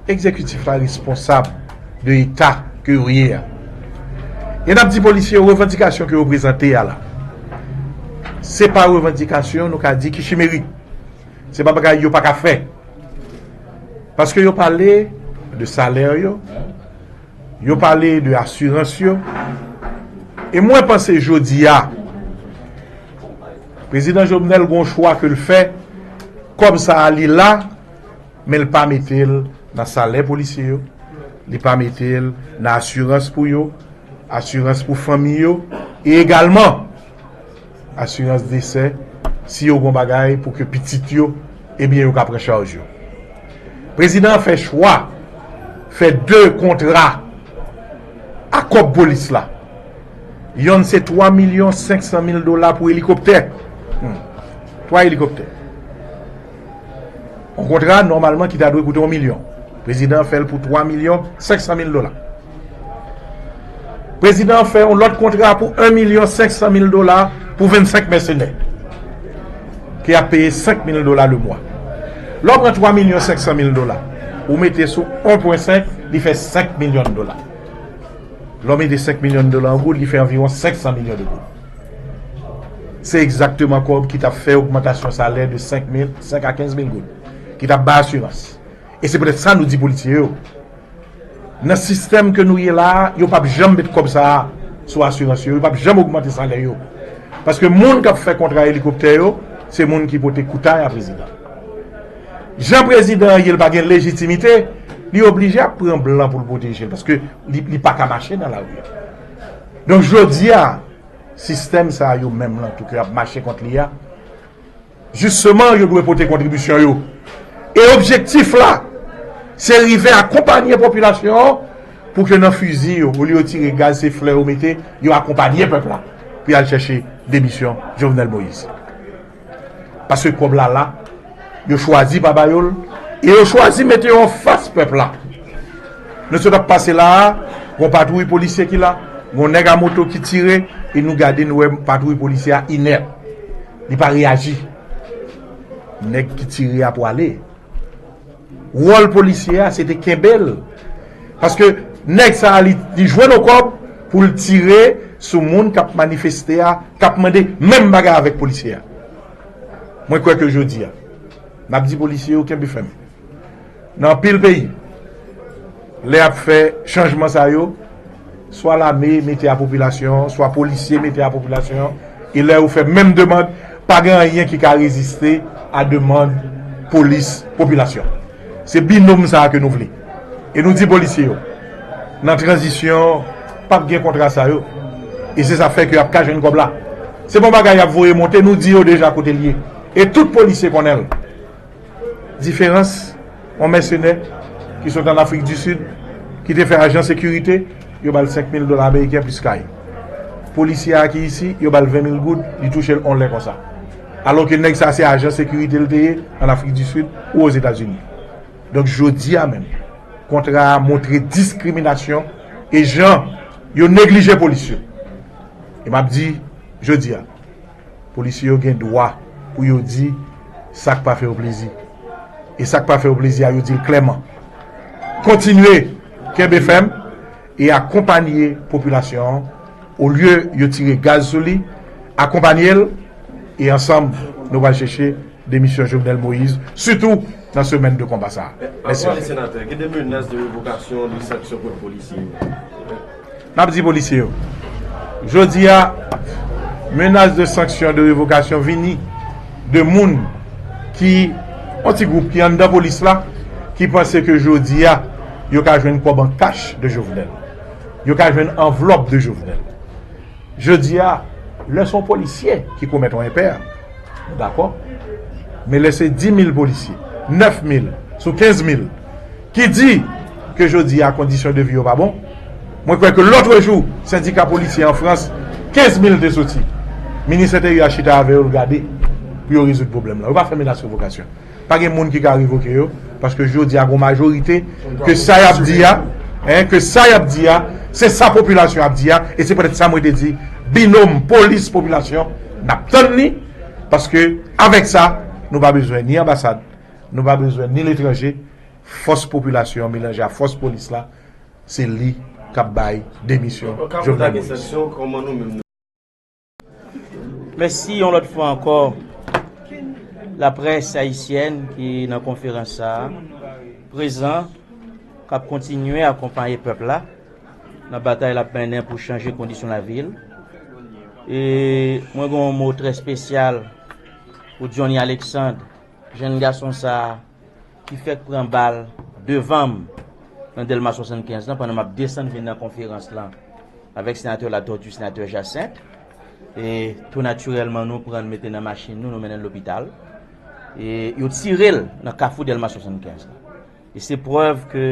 egzekitif la responsab de eta ke yo ye a. E n ap di polisye yo, revandikasyon ke yo prezante a la, se pa revandikasyon, nou ka di, ki chimerik. Se pa bagay yo pa ka fè. Paske yo pale de salè yo, yo pale de asirans yo. E mwen panse jodi a, Prezidan Jovenel gon chwa ke l fè, kòb sa a li la, men l pa mete l nan salè polisye yo, li pa mete l nan asirans pou yo, asirans pou fanmi yo, e egalman asirans desè, si yo gon bagay pou ke pitit yo, ebyen yo ka pran chaj yo. Prezidan an fè chwa, fè de kontra a kòb polis la. Yonn se twa milyon senk san mil dola pou elikoptè. Hmm. Twa elikoptè. Yon kontra nòmalman ki ta dwe koute yon milyon. Prezidan an fè l pou twa milyon senk san mil dola. Prezidan an fè yon lòt kontra pou en milyon senk san mil dola pou vennsenk mèsenè, ki ap peye senk mil dola le mwa. Lè w pran twa milyon senk san mil dola, ou mete sou en pwen senk, li fè senk milyon dola. Lè w mete senk milyon dola an goud, li fè anviwon senk san milyon de goud. Se egzakteman kòb ki t ap fè ogmantasyon salè de senk mil, senk a kenz mil goud, ki t ap bay asirans. E se poutèt sa nou di polisye yo, nan sistèm ke nou ye la a, yo p ap janm met kòb sa a sou asirans yo, yo p ap janm ogmante salè yo. Paske moun k ap fè kontra elikoptè yo, se moun ki pote koutay a prezidan. Jan prezidan an ye, l pa gen lejitimite, li oblije ap pran blan pou l pwoteje l, paske li, li pa ka mache nan lari a. Donk, jodi a, sistèm sa a yo menm lan tou ke ap mache kont li a, jisteman, yo dwe pote kontribisyon yo. E objektif la, se rive akonpanye popilasyon an pou ke nan fizi yo, olye yo tire gaz, se flè yo mete, yo akonpanye pèp la pou y al chèche demisyon Jovenel Moïse. Paske kòb la la, yo chwazi pa ba yo l, E yo chwazi mete yo anfas pèp la. Nou sot ap pase la a, gon patwouy polisye ki la, gon nèg a moto ki tire, e nou gade, nou wè patwouy polisye a inèt. Li pa reyaji. Nèg ki tire a pwale. Wòl polisye a, se te kenbe l. Paske nèg sa a, li, li jwenn yon kòb pou l tire sou moun k ap manifeste a, k ap mande menm bagay avèk polisye a. Mwen kwè ke jodi a, n ap di polisye yo kenbe fèm. Nan anpil peyi, lè y ap fè chanjman sa yo, swa lame mete a popilasyon, swa polisye mete a popilasyon, e lè yo fè menm demann, pa gen anyen ki ka reziste a demann polis popilasyon. Se binòm sa a ke nou vle. E nou di polisye yo, nan tranzisyon, p ap gen kontra sa yo. E se sa fè ke y ap ka jwenn kòb la. Se pa yon bagay y ap voye monte, nou di yo deja kote l ye. E tout polisye konnen l. Diferans, yon mèsenè ki sot ann Afrik di Sid, ki te fè ajan sekirite, yo ba l senk mil dola ameriken plis kay. Polisye a ki isi, yo ba l ven mil goud, li touche l yon lè konsa. Alò ke nèg sa se ajan sekirite l te ye ann Afrik di Sid ou Ozetazini. Donk jodi a menm, kontra a montre diskriminasyon e jan yo neglije polis yo. E m ap di, jodi a, polisye yo gen dwa pou yo di sa k pa fè yo plezi. E sa k pa fè yo plezi a, yo di l klèman. Kontinye kenbe fèm e akonpanye popilasyon an. Olye yo tire gaz sou li, akonpanye l, e ansanm, nou pral chèche demisyon Jovenel Moïse, sitou nan semèn de konba sa a. Mèsi anpil. Senatè, gen de menas de revokasyon, de sanksyon kont polisye yo. N ap di polisye yo, jodi a, menas de sanksyon, de revokasyon vini de moun ki, yon ti gwoup ki anndan polis la, ki panse ke jodi a, yo ka jwenn kòb an kach de Jovenel. Yo ka jwenn anvlòp de Jovenel. Jodi a, lè se yon polisye ki komèt yon enpè, nou dakò. Men lè se dis mil polisye, nèf mil sou kenz mil, ki di ke jodi a kondisyon de vi yo pa bon, mwen kwè ke lòtrejou, sendika polisye an Frans, kenz mil te soti. Minis Enteryè a chita avè yo, l gade pou yo rezoud pwoblèm lan. Yo pa fè menas revokasyon. Pa gen moun ki ka revoke yo, paske jodi a gon majorite ke sa y ap di a, en, ke sa y ap di a, se sa popilasyon ap di a, e se poutèt sa mwen te di, binòm polis popilasyon, n ap tann li, paske avèk sa, nou pa bezwen ni anbasad, nou pa bezwen ni letranje, fòs popilasyon an melanje a fòs polis la, se li k ap bay demisyon Jovenel Moïse. Mèsi yon lòt fwa ankò laprès ayisyèn ki nan konferans sa a, prezan, k ap kontinye akonpaye pèp la nan batay l ap mennen pou chanje kondisyon lavi l. E mwen gen yon mo trè espesyal pou Johnny Alexandre, jèn gason sa a, ki fèk pran bal devan m nan Dèlma swasannkenz lan, pandan m ap desann vin nan konferans lan avèk senatè Latortue, senatè Jacinthe. E tou natirèlman, nou pran l mete nan machin nou, nou mennen l lopital. E yo tire l nan kafou Dèlma swasannkenz lan. E se prèv ke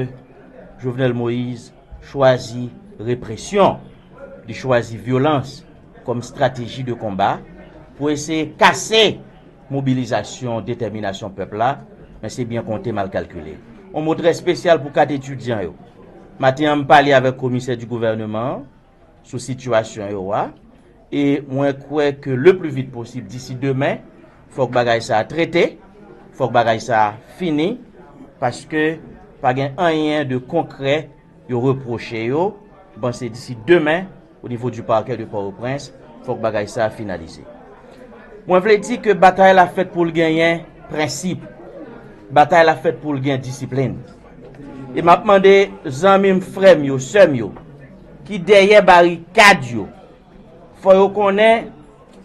Jovenel Moïse chwazi represyon, li chwazi vyolans kòm estrateji de konba pou eseye kase mobilizasyon, detèminasyon pèp la, men se byen konte, mal kalkile. Yon mo trè espesyal pou kat etidyan yo. Maten an, m pale avèk komisè di gouvèneman an sou sitiyasyon yo a, e mwen kwè ke le pli vit posib, disi demen, fòk bagay sa a trete, fòk bagay sa a fini, paske pa gen anyen de konkrè yo repwoche yo. M panse disi demen, o nivo di pakè de Pòtoprens, fòk bagay sa a finalize. Mwen vle di ke batay la fèt pou l genyen prensip. Batay la fèt pou l gen disiplin. E m ap mande zanmi m, frè m yo, sè m yo, ki dèyè barikad yo, fò yo konnen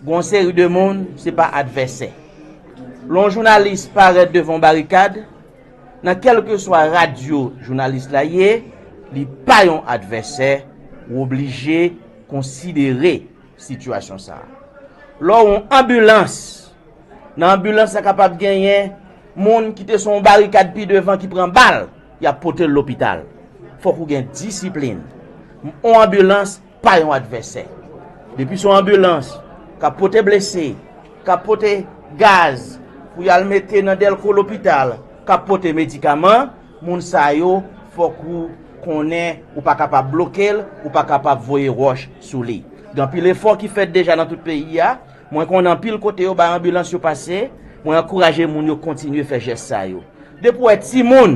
gon seri de moun, se pa advèsè. Lè yon jounalis parèt devan yon barikad, nan kèlkeswa radyo jounalis la ye, li pa yon advèsè, ou oblije konsidere sitiyasyon sa a. Lè w yon anbilans, nan anbilans la kapab genyen moun ki te sou yon barikad pi devan ki pran bal, y ap pote l lopital. Fòk ou gen disiplin. Yon anbilans pa yon advèsè. Depi se yon anbilans k ap pote blese, k ap pote gaz pou y al mete nan dèlko lopital, ap pote medikaman, moun sa yo, fòk ou konnen ou pa kapab bloke l, ou pa kapab voye wòch sou li. Gen anpil efò ki fèt deja nan tout peyi a. Mwen konnen anpil kote yo bay anbilans yo pase. Mwen ankouraje moun yo kontinye fè jès sa yo. Depi w wè timoun,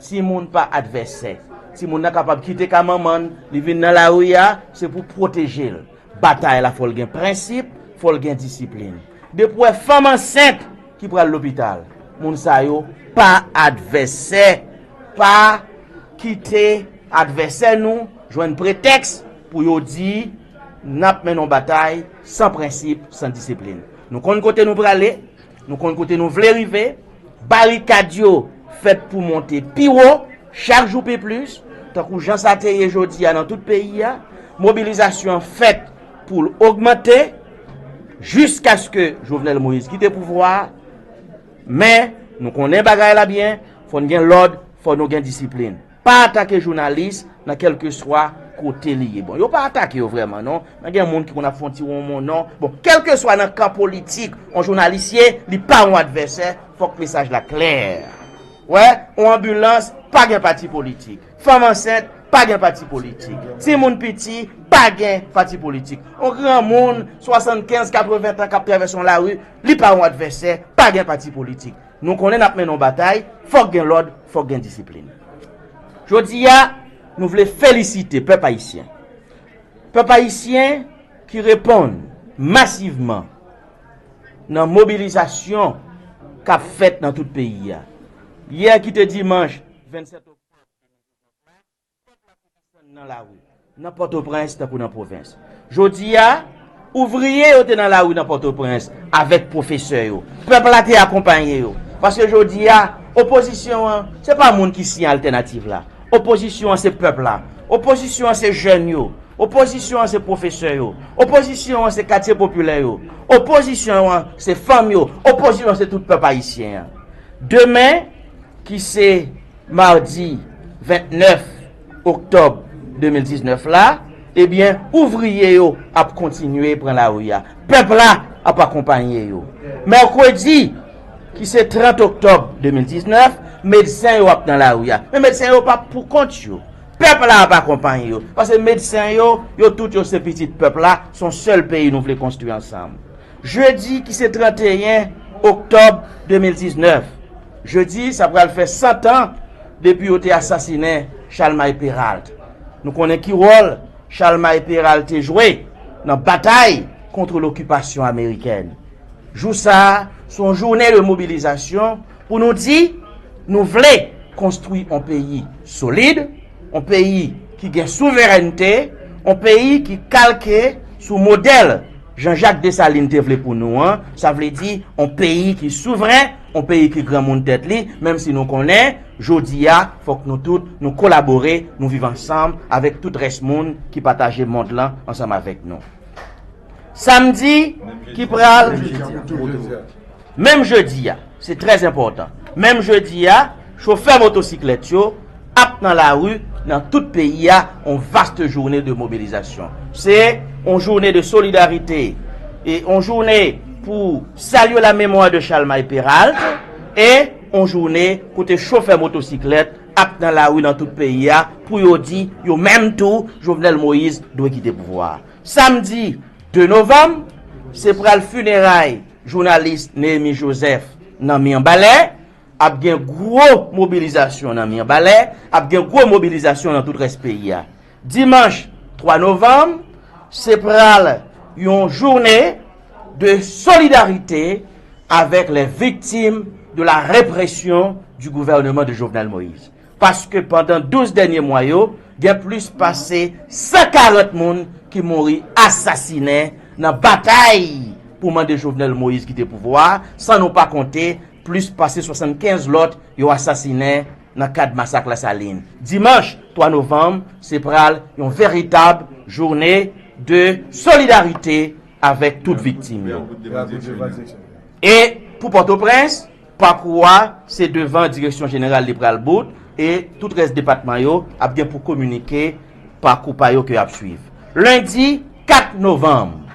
timoun pa advèsè. Timoun nan kapab kite ka manman l, li vin nan lari a, se pou pwoteje l. Batay la fò l gen prensip, fò l gen disiplin. Depi w wè fanm ansent ki pral lopital, moun sa yo pa advèsè, pa kite advèsè nou jwenn pretèks pou yo di n ap mennen yon batay san prensip, san disiplin. Nou konn kote nou prale, nou konn kote nou vle rive. Barikad yo fèt pou monte pi wo, chak jou pi plis, tankou jan sa te ye jodi a nan tout peyi a. Mobilizasyon an fèt pou l ogmante jiskaske Jovenel Moïse kite pouvwa a. Men, nou konnen bagay la byen, fò n gen lòd, fò nou gen disiplin. Pa atake jounalis nan kèlkeswa kote li ye. Bon, yo pa atake yo vrèman, non. Men gen moun ki konn ap fè yon ti wonwon, non. Bon, kèlkeswa nan kan politik yon jounalis ye, li pa yon advèsè, fòk mesaj la klè. Wè, yon anbilans, pa gen pati politik. Fanm ansent, pa gen pati politik. Timoun piti, pa gen pati politik. Yon granmoun, swasannkenz, katreven tan, k ap travèse yon lari, li pa yon advèsè, pa gen pati politik. Nou konnen n ap mennen yon batay, fòk gen lòd, fòk gen disiplin. Jodi a, nou vle felisite pèp ayisyen. Pèp ayisyen ki reponn masivman nan mobilizasyon k ap fèt nan tout peyi a. Yè ki te dimanch vennsèt oktòb, nan lari, nan Pòtoprens tankou nan pwovens. Jodi a, ouvriye yo te nan lari nan Pòtoprens avèk pwofesè yo. Pèp la te akonpaye yo. Paske jodi a, opozisyon an, se pa moun ki siyen altènativ la. Opozisyon an se pèp la. Opozisyon an se jèn yo. Opozisyon an se pwofesè yo. Opozisyon an se katye popilè yo. Opozisyon an se fanm yo. Opozisyon an se tout pèp ayisyen an. Demen, ki se madi vennèf oktòb de mil diznèf la, ebyen, ouvriye yo ap kontinye pran lari a. Pèp la ap akonpaye yo. Mèkredi, ki se trant oktòb de mil diznèf, medsen yo ap nan lari a. Men medsen yo p ap pou kont yo. Pèp la ap akonpaye yo. Paske medsen yo, yo tout yo se pitit pèp la, se yon sèl peyi nou vle konstwi ansanm. Jedi ki se tranteyen oktòb de mil diznèf, jedi sa pral fè san tan depi yo te asasinen Chalmay Peralt. Nou konnen ki wòl Chalmay Peralt te jwe nan batay kont lokipasyon amerikèn. Jou sa a, se yon jounen de mobilizasyon pou nou di nou vle konstwi yon peyi solid, yon peyi ki gen souverènte, yon peyi ki kalke sou modèl Jean-Jacques Dessalines te vle pou nou an, sa vle di yon peyi ki souvren, yon peyi ki granmoun tèt li, menm si nou konnen, jodi a, fòk nou tout, nou kolabore, nou viv ansanm avèk tout rès moun ki pataje mond lan ansanm avèk nou. Samdi ki pral, menm jedi a, se trè enpòtan. Menm jedi a, chofè motosiklèt yo ap nan lari nan tout peyi a, yon vaste jounen de mobilizasyon. Se yon jounen de solidarite e yon jounen pou salye la mémoire de Chalmay Peralt e yon jounen kote chofè motosiklèt ap nan lari nan tout peyi a pou yo di yo menm tou Jovenel Moïse dwe kite pouvwa a. Samdi de novanm, se pral fineray jounalis Néhémy Joseph nan Mibalè. Ap gen gwo mobilizasyon nan Mibalè, ap gen gwo mobilizasyon nan tout rès peyi a. Dimanch twa novanm, se pral yon jounen de solidarite avec les victimes de la répression du gouvernement de Jovenel Moïse. Paske pandan douz dènye mwa yo, gen plis pase san karant moun ki mouri asasinen nan batay pou mande Jovenel Moïse kite pouvwa a, san nou pa konte plis pase swasannkenz lòt yo asasinen nan kad masak Lasalin. Dimanch twa novanm, se pral yon veritab jounen de solidarite avèk tout viktim yo. E pou Pòtoprens, pakou a, se devan Direksyon Jeneral li pral bout, e tout rès depatman yo ap gen pou kominike pakou pa yo ke y ap swiv. Lendi kat novanm,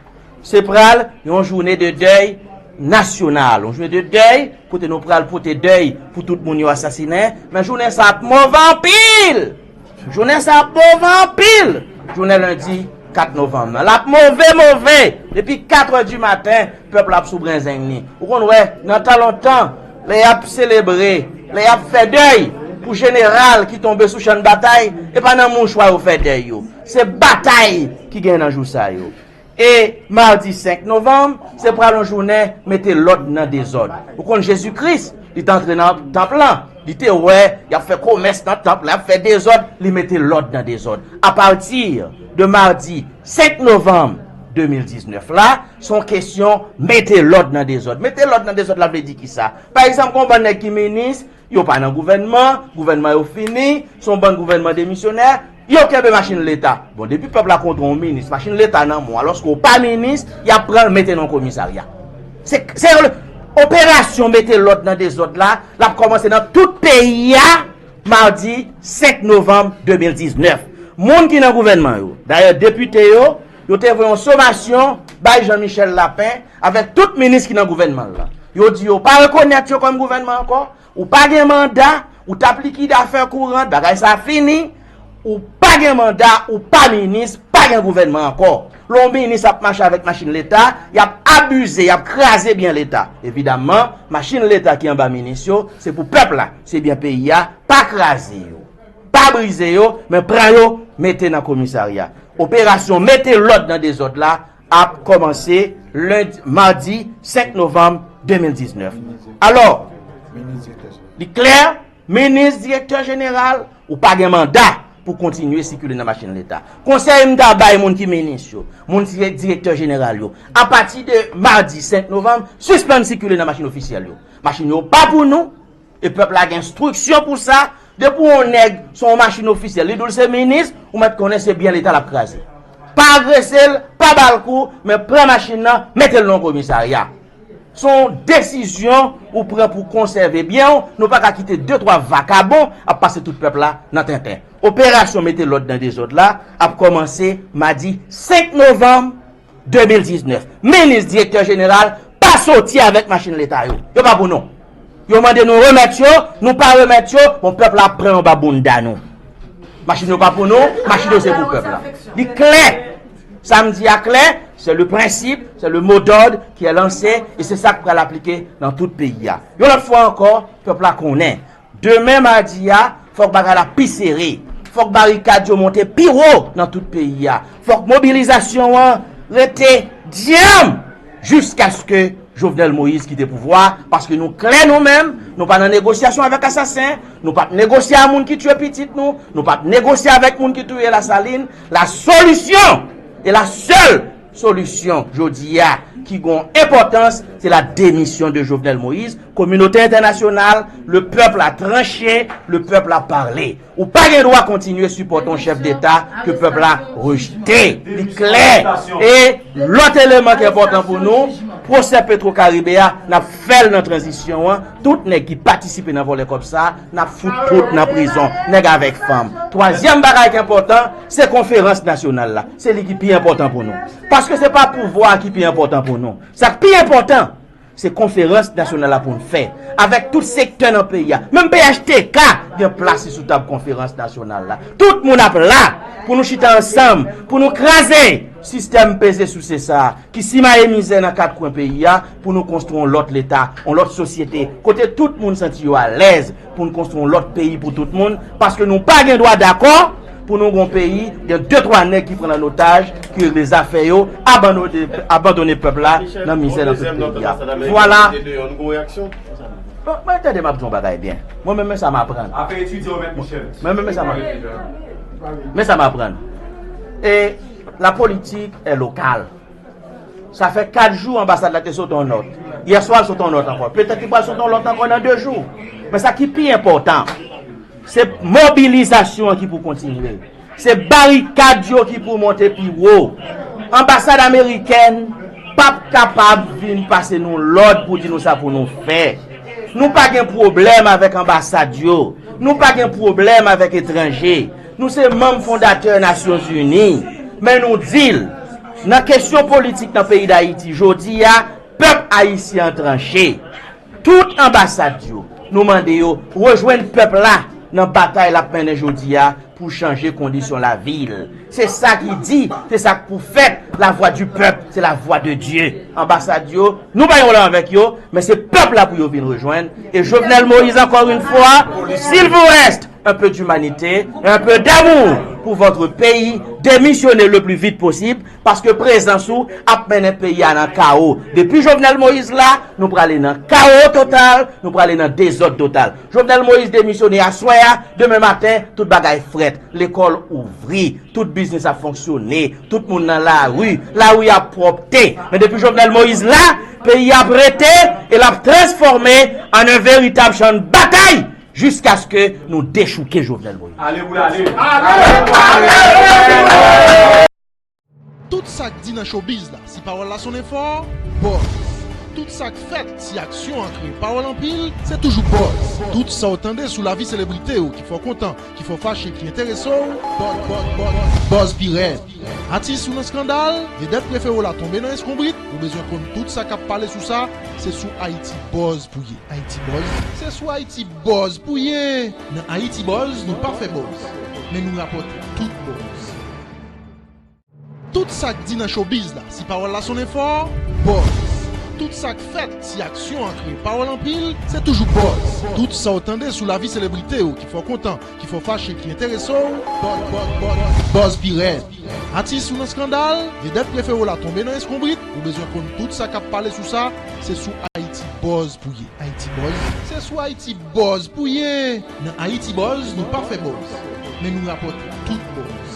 se pral yon jounen de dèy nasyonal, yon jounen de dèy, kote nou pral pote dèy pou tout moun yo asasinen, men jounen sa ap move anpil! Jounen sa ap move anpil! Jounen lendi kat novanm nan. L ap move, move! Depi kat è di maten, pèp la ap sou brenzeng li. Ou konn wè, nan tan lontan, lè y ap selebre, lè y ap fè dèy pou jeneral ki tonbe sou chan batay, e pa nan mouchwa yo fè dèy yo. Se batay ki gen nan jou sa yo. E madi senk novanm, se pral yon jounen mete lòd nan dezòd. Ou konn Jezi Kris, li te antre nan tanp lan, li te wè y ap fè komès nan tanp lan, y ap fè dezòd, li mete lòd nan dezòd. Apati de madi senk novanm de mil diznèf la, se yon kesyon mete lòd nan dezòd. Mete lòd nan dezòd la vle di kisa? Pa egzanp, gon bann nèg ki minis, yo pa nan gouvènman, gouvènman yo fini, se yon bann gouvènman demisyonè, yo kenbe machin leta. Bon, depi pèp la kontre yon minis, machin leta nan men w, alòske w pa minis, y ap pran l mete nan yon komisarya. Se, se operasyon mete lòd nan dezòd la, l ap kòmanse nan tout peyi a, madi senk novanm de mil diznèf. Moun ki nan gouvènman yo, dayè depite yo, yo te voye yon somasyon bay Jean Michel Lapin avèk tout minis ki nan gouvènman l lan. Yo di yo pa rekonèt yo kòm gouvènman ankò, ou pa gen manda, ou t ap likide afè kourant, bagay sa fini, ou pa gen manda, ou pa minis, pa gen gouvènman ankò. Lè yon minis ap mache avèk machin leta, y ap abize, y ap kraze byen leta. Evidamman, machin leta ki anba minis yo, se pou pèp la, se byen peyi a, pa kraze yo. Pa brize yo, men pran yo, mete nan komisarya. Operasyon mete lòd nan dezòd la ap kòmanse lendi, madi senk novanm de mil diznèf. Alò, li klè, minis, direktè jeneral, ou pa gen manda pou kontinye sikile nan machin leta. Konsèy m ta bay moun ki minis yo, moun ki direktè jeneral yo, apati de madi senk novanm, sispann sikile nan machin ofisyèl yo. Machin yo pa pou nou, e pèp la gen enstriksyon pou sa. Depi yon nèg se yon machin ofisyèl, li di w se minis, ou mèt konnen se byen leta l ap kraze. Pa agrese l, pa ba l kou, men pran machin nan, mete l nan yon komisarya. Se yon desizyon ou pran pou konsève byen w. Nou pa ka kite de twa vakabon ap pase tout pèp la nan tenten. Operasyon mete lòd nan dezòd la ap kòmanse madi senk novanm de mil diznèf. Minis, direktè jeneral pa soti avèk machin leta yo. Yo pa pou nou. Yo mande nou remèt yo, nou pa remèt yo, bon, pèp la ap pran anba bounda nou. Machin yo pa pou nou, machin yo se pou pèp la. Li klè. Sa m di a klè, c'est le principe, c'est le mot d'ordre qui est lancé, e se sa k pral aplike nan tout peyi a. Yon lòt fwa ankò, pèp la konnen. Demen madi a, fòk bagay la pi sere. Fòk barikad yo monte pi wo nan tout peyi a. Fòk mobilizasyon an rete dyanm jiskaske Jovenel Moïse kite pouvwa, paske nou klè nou menm, nou pa nan negosyasyon avèk asasen, nou p ap negosye a moun ki tiye pitit nou, nou p ap negosye avèk moun ki touye Lasalin. La solution, e la sèl solisyon jodi a ki gon enpòtans, se la demisyon de Jovenel Moïse. Kominote entènasyonal, le peuple a tranché, le peuple a parlé. Ou pa gen dwa kontinye sipòte yon chèf deta ke pèp la rejte. Li klè. E lòt eleman ki enpòtan pou nou, pwosè Petro Karibe a, n ap fè l nan tranzisyon an. Tout nèg ki patisipe nan vòlè kòb sa, n ap fout tout nan prizon, nèg avèk fanm. Twazyèm bagay ki enpòtan, se konferans nasyonal la. Se li ki pi enpòtan pou nou. Paske se pa pouvwa a ki pi enpòtan pou nou. Sa k pi enpòtan, se konferans nasyonal la pou n fè avèk tout sektè nan peyi a. Menm P H T K gen plas li sou tab konferans nasyonal la. Tout moun ap la pou nou chita ansanm, pou nou kraze sistèm peze souse sa a ki simaye mizè nan kat kwen peyi a, pou nou konstwi yon lòt leta, yon lòt sosyete, kote tout moun santi yo alèz, pou n konstwi yon lòt peyi pou tout moun, paske nou pa gen dwa dakò pou nou gon peyi, gen de twa nèg ki pran l an otaj, ki regle zafè yo, abandone, abandone pèp la nan mizè nan tout peyi a. Vwala. Bon, mwen tande m ap di yon bagay byen. Mwen menm, men sa m aprann. Mwen menm, men sa m aprann. Men sa m aprann. E la politique est locale. Sa fè kat jou anbasad la te sot yon nòt. Yè swa l sot yon nòt ankò. Petèt li pral sot yon lòt ankò nan de jou. Men sa ki pi enpòtan, se mobilizasyon an ki pou kontinye. Se barikad yo ki pou monte pi wo. Anbasad amerikèn p ap kapab vin pase nou lòd pou di nou sa pou nou fè. Nou pa gen pwoblèm avèk anbasad yo. Nou pa gen pwoblèm avèk etranje. Nou se manm fondatè Nasyonzini. Men nou di l, nan kesyon politik nan peyi Dayiti, jodi a, Pèp ayisyen an tranche. Tout anbasad yo, nou mande yo rejwenn pèp la nan batay l ap mennen jodi a pou chanje kondisyon lavi l. Se sa ki di, se sa k pou fèt. La voix du peuple, c'est la voix de Dieu. Anbasad yo, nou pa gen pwoblèm avèk yo, men se pèp la pou yo vin rejwenn. E Jovenel Moïse, encore une fois, s'il vous reste un peu d'humanité, un peu d'amour pour votre pays, démissionnez le plus vite possible, paske prezans ou ap mennen peyi a nan kawo. Depi Jovenel Moïse la, nou prale nan kawo total, nou prale nan dezòd total. Jovenel Moïse demisyone aswè a, demen maten, tout bagay frèt. Lekòl ouvri, tout biznis ap fonksyone, tout moun nan lari, lari ap pwòpte. Men depi Jovenel Moïse la, peyi a ap rete e l ap transfòme an un veritab chan batay jiskaske nou dechouke Jovenel Moïse. Ale pou l ale. Tout sa k di nan showbiz la, si pawòl la sonnen fò, buzz. Tout sa k fèt, si aksyon an kreye pawòl anpil, se toujou buzz. Tout sa w tande sou lavi selebrite yo ki fè w kontan, ki fè w fache, ki enterese w, buzz, buzz, buzz, buzz pi rèd. Atis ou nan eskandal, vedèt prefere w la tonbe nan eskonbrit, ou bezwen konn tout sa k ap pale sou sa, se sou Ayiti Buzz pou ye. Ayiti Buzz, se sou Ayiti Buzz pou ye. Nan Ayiti Buzz, nou pa fè buzz, men nou rapòte tout buzz. Tout sa k di nan showbiz la, si pawòl la sonnen fò, buzz. Tout sa k fèt, si aksyon an kreye pawòl anpil, se toujou buzz. Tout sa w tande sou lavi selebrite yo ki fè w kontan, ki fè w fache, ki enterese w, buzz, buzz, buzz, buzz pi rèd. Atis ou nan eskandal, vedèt prefere w la tonbe nan eskonbrit, ou bezwen konn tout sa k ap pale sou sa, se sou Ayiti Buzz pou ye. Ayiti Buzz, se sou Ayiti Buzz pou ye. Nan Ayiti Buzz, nou pa fè buzz, men nou rapòte tout buzz.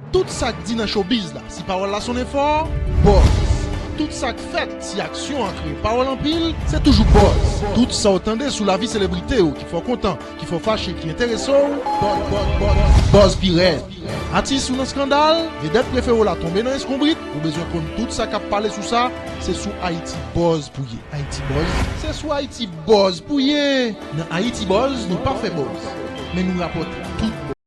Tout sa k di nan showbiz la, si pawòl la sonnen fò, buzz. Tout sa k fèt, si aksyon an kreye pawòl anpil, se toujou buzz. Tout sa w tande sou lavi selebrite yo ki fè w kontan, ki fè w fache, ki enterese w, buzz, buzz, buzz, buzz pi rèd. Atis ou nan eskandal, vedèt prefere w la tonbe nan eskonbrit, ou bezwen konn tout sa k ap pale sou sa, se sou Ayiti Buzz pou ye. Ayiti Buzz, se sou Ayiti Buzz pou ye. Nan Ayiti Buzz, nou pa fè buzz, men nou rapòte tout buzz.